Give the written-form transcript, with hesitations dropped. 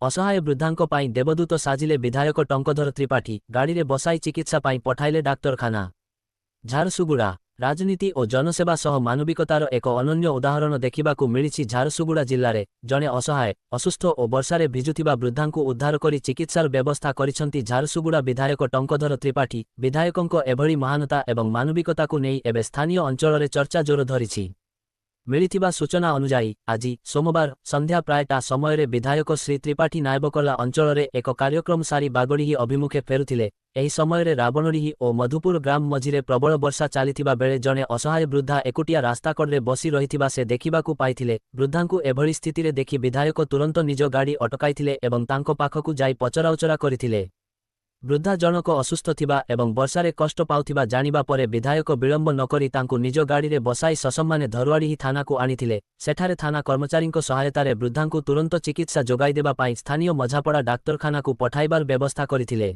ଅସହାୟ ବୃଦ୍ଧାଙ୍କ ପାଇଁ ଦେବଦୂତ ସାଜିଲେ ବିଧାୟକ ଟଙ୍କଧର ତ୍ରିପାଠୀ, ଗାଡ଼ିରେ ବସାଇ ଚିକିତ୍ସା ପାଇଁ ପଠାଇଲେ ଡାକ୍ତରଖାନା। ଝାରସୁଗୁଡ଼ା, ରାଜନୀତି ଓ ଜନସେବା ସହ ମାନବିକତାର ଏକ ଅନନ୍ୟ ଉଦାହରଣ ଦେଖିବାକୁ ମିଳିଛି ଝାରସୁଗୁଡ଼ା ଜିଲ୍ଲାରେ। ଜଣେ ଅସହାୟ, ଅସୁସ୍ଥ ଓ ବର୍ଷାରେ ଭିଜୁଥିବା ବୃଦ୍ଧାଙ୍କୁ ଉଦ୍ଧାର କରି ଚିକିତ୍ସାର ବ୍ୟବସ୍ଥା କରିଛନ୍ତି ଝାରସୁଗୁଡ଼ା ବିଧାୟକ ଟଙ୍କଧର ତ୍ରିପାଠୀ। ବିଧାୟକଙ୍କ ଏଭଳି ମହାନତା ଏବଂ ମାନବିକତାକୁ ନେଇ ଏବେ ସ୍ଥାନୀୟ ଅଞ୍ଚଳରେ ଚର୍ଚ୍ଚା ଜୋର ଧରିଛି। ମିଳିଥିବା ସୂଚନା ଅନୁଯାୟୀ, ଆଜି, ସୋମବାର, ସନ୍ଧ୍ୟା ପ୍ରାୟ ଟା ସମୟରେ ବିଧାୟକ ଶ୍ରୀ ତ୍ରିପାଠୀ ନାୟବକଲା ଅଞ୍ଚଳରେ ଏକ କାର୍ଯ୍ୟକ୍ରମ ସାରି ବାଗଡ଼ିହି ଅଭିମୁଖେ ଫେରୁଥିଲେ। ଏହି ସମୟରେ ରାବଣଡ଼ିହି ଓ ମଧୁପୁର ଗ୍ରାମ ମଝିରେ ପ୍ରବଳ ବର୍ଷା ଚାଲିଥିବା ବେଳେ ଜଣେ ଅସହାୟ ବୃଦ୍ଧା ଏକୁଟିଆ ରାସ୍ତାକଡ଼ରେ ବସି ରହିଥିବା ସେ ଦେଖିବାକୁ ପାଇଥିଲେ। ବୃଦ୍ଧାଙ୍କୁ ଏଭଳି ସ୍ଥିତିରେ ଦେଖି ବିଧାୟକ ତୁରନ୍ତ ନିଜ ଗାଡ଼ି ଅଟକାଇଥିଲେ ଏବଂ ତାଙ୍କ ପାଖକୁ ଯାଇ ପଚରାଉଚରା କରିଥିଲେ। ବୃଦ୍ଧା ଜଣକ ଅସୁସ୍ଥ ଥିବା ଏବଂ ବର୍ଷାରେ କଷ୍ଟ ପାଉଥିବା ଜାଣିବା ପରେ ବିଧାୟକ ବିଳମ୍ବ ନକରି ତାଙ୍କୁ ନିଜ ଗାଡ଼ିରେ ବସାଇ ସସମ୍ମାନେ ଧରୁଆଡ଼ିହି ଥାନାକୁ ଆଣିଥିଲେ। ସେଠାରେ ଥାନା କର୍ମଚାରୀଙ୍କ ସହାୟତାରେ ବୃଦ୍ଧାଙ୍କୁ ତୁରନ୍ତ ଚିକିତ୍ସା ଯୋଗାଇଦେବା ପାଇଁ ସ୍ଥାନୀୟ ମଝାପଡ଼ା ଡାକ୍ତରଖାନାକୁ ପଠାଇବାର ବ୍ୟବସ୍ଥା କରିଥିଲେ।